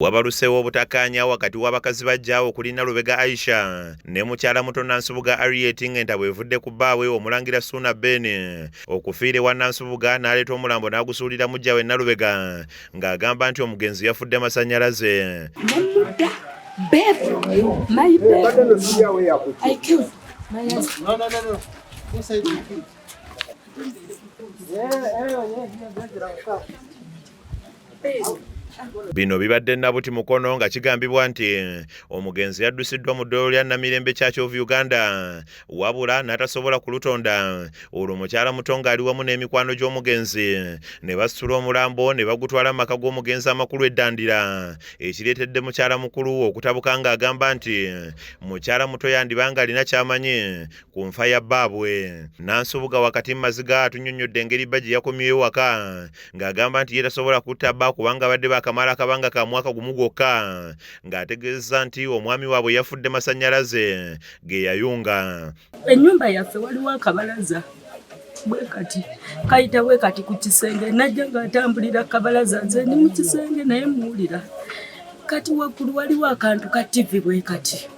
Wabaluseewo obutakkaanya wakati w'abakazi baggya okuli Nalubega Aisha ne mukyala muto Nansubuga Harriet ng'entabwe evudde ku bbaabwe Omulangira Ssuuna Ben okufiira ewa Nansubuga n'aleeta omulambo n'agusuulira muggya we Nalubega ng'agamba nti omugenzi yafudde masannyalaze. Nemudda Bev, my Bev. I killed my husband. No, no, no, no. Who said you killed? Bino bibadde Nabuti Mukono nga kigambibwa nti omugenzi yaddusiddwa mu ddwaliro lya Namirembe Church of Uganda wabula n'atasobola kulutonda olwo mukyala muto ng'ali wamu n'emikwano gy'omugenzi ne basitula omulambo ne bagutwala mu maka g'omugenzi amakulu e Ddandira ekireetedde mukyala mukulu okutabuka ng'agamba nti mukyala muto yandiba ng'alina ky'amanyi ku nfa ya bbaabwe. Nansubuga wakati mu maziga atunnyonnyodde engeri bba gye yakomyewo ewaka ng'agamba nti ye tasobola kutta bba kubanga abadde baakamala akabanga ka mwaka gumu gwokka ng'ategeezezza nti omwami waabwe yafudde masannyalaze ge yayunga. Ennyumba yaffe waliwo akabalaza bwe kati kayita bwe kati ku kisenge, najja ng'atambulira kabalaza, nze ndi mu kisenge naye muwulira. Kati waggulu waliwo akantu ka ttivi bwe kati,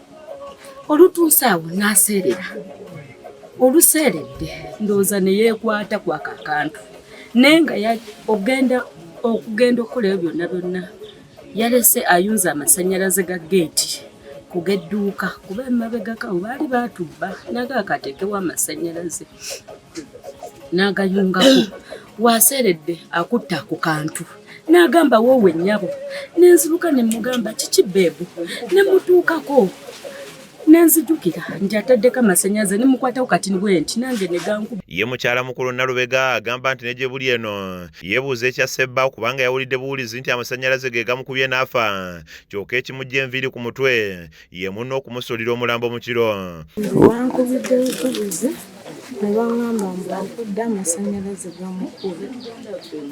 olutuuse awo n'aseerera, oluseeredde ndowooza ne yeekwata ku ako akantu, naye nga ogenda okugenda okukola ebyo byonna byonna yalese ayunze amasannyalaze ga geeti ku g'edduuka, kuba emabegako awo baali baatubba naga akateekewo amasannyalaze n'agayungako, waaseeredde akutta ku kantu n'agamba woowe nnyabo, ne nziruka ne mugamba kiki beebu, ne mutuukako ne nzijukira nti ataddeko amasannyalaze ne mukwatako kati bwe nti nange ne gankuba. Ye mukyala mukulu Nalubega agamba nti ne gye buli eno yeebuuza ekyasse bba kubanga yawulidde buwulizi nti amasannyalaze ge gamukubye n'afa, kyokka ekimuggya enviiri ku mutwe ye munne okumusuulira omulambo mu kiro. Bankubidde bukubizi ne baŋŋamba mbu afudde amasannyalaze gamukubye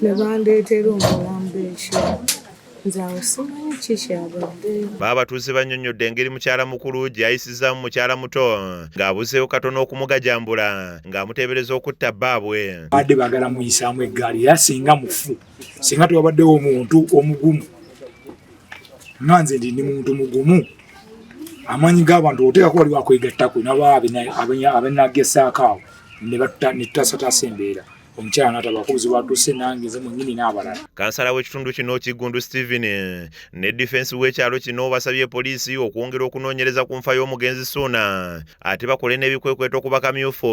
ne bandeetera omulambo ekiro. Nze awo simanyi ki kyabaddeyo. Baabatuuze bannyonnyodde engeri mukyala mukulu gye yayisizaamu mukyala muto ng'abuzeewo katono okumugajambula ng'amuteebereza okutta bbaabwe. Badde baagala muyisaamu eggaali era singa mufu, singa tewabaddewo omuntu omugumu nga nze ndi muntu mugumu, amaanyi g'abantu oteekako waliwo akwegattako nabo abenagesaako awo ne tutasataasa embeera. Omukyala n'atabaako obuzibu atuuse nange nze mwennyini n'abalala. Kansala w'ekitundu kino Kiggundu Stephen ne difensi w'ekyalo kino basabye poliisi okwongera okunoonyereza ku nfa y'omugenzi Ssuuna ate bakole n'ebikwekweto ku bakamyufu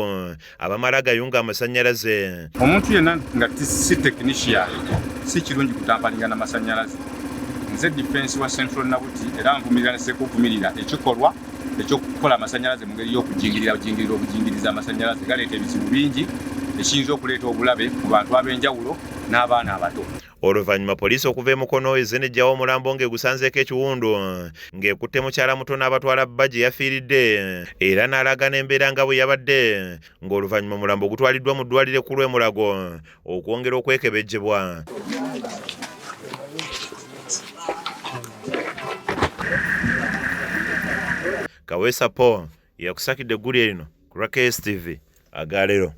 abamala gayunga amasannyalaze. Omuntu yenna nga si tekinisiya si kirungi kutampalinga na masannyalaze. Nze difensi wa Central Nabuti era nvumirira ne sekuvumirira ekikolwa ekyokukola amasannyalaze mu ngeri y'okujingirira bujingirira obujingiriza amasannyalaze galeeta ebizibu bingi ekiyinza okuleeta obulabe ku bantu ab'enjawulo n'abaana abato. Oluvannyuma poliisi okuva e Mukono ezze n'eggyawo omulambo ng'egusanzeeko ekiwundu ng'ekutte mukyala muto n'abatwala bba gye yafiiridde era n'alaga n'embeera nga bwe yabadde ng'oluvannyuma omulambo gutwaliddwa mu ddwaliro ekkulu e Mulago okwongera okwekebejjebwa. Kaweesa Paul yakusakidde eggulire lino ku lwa KSTV agaleero.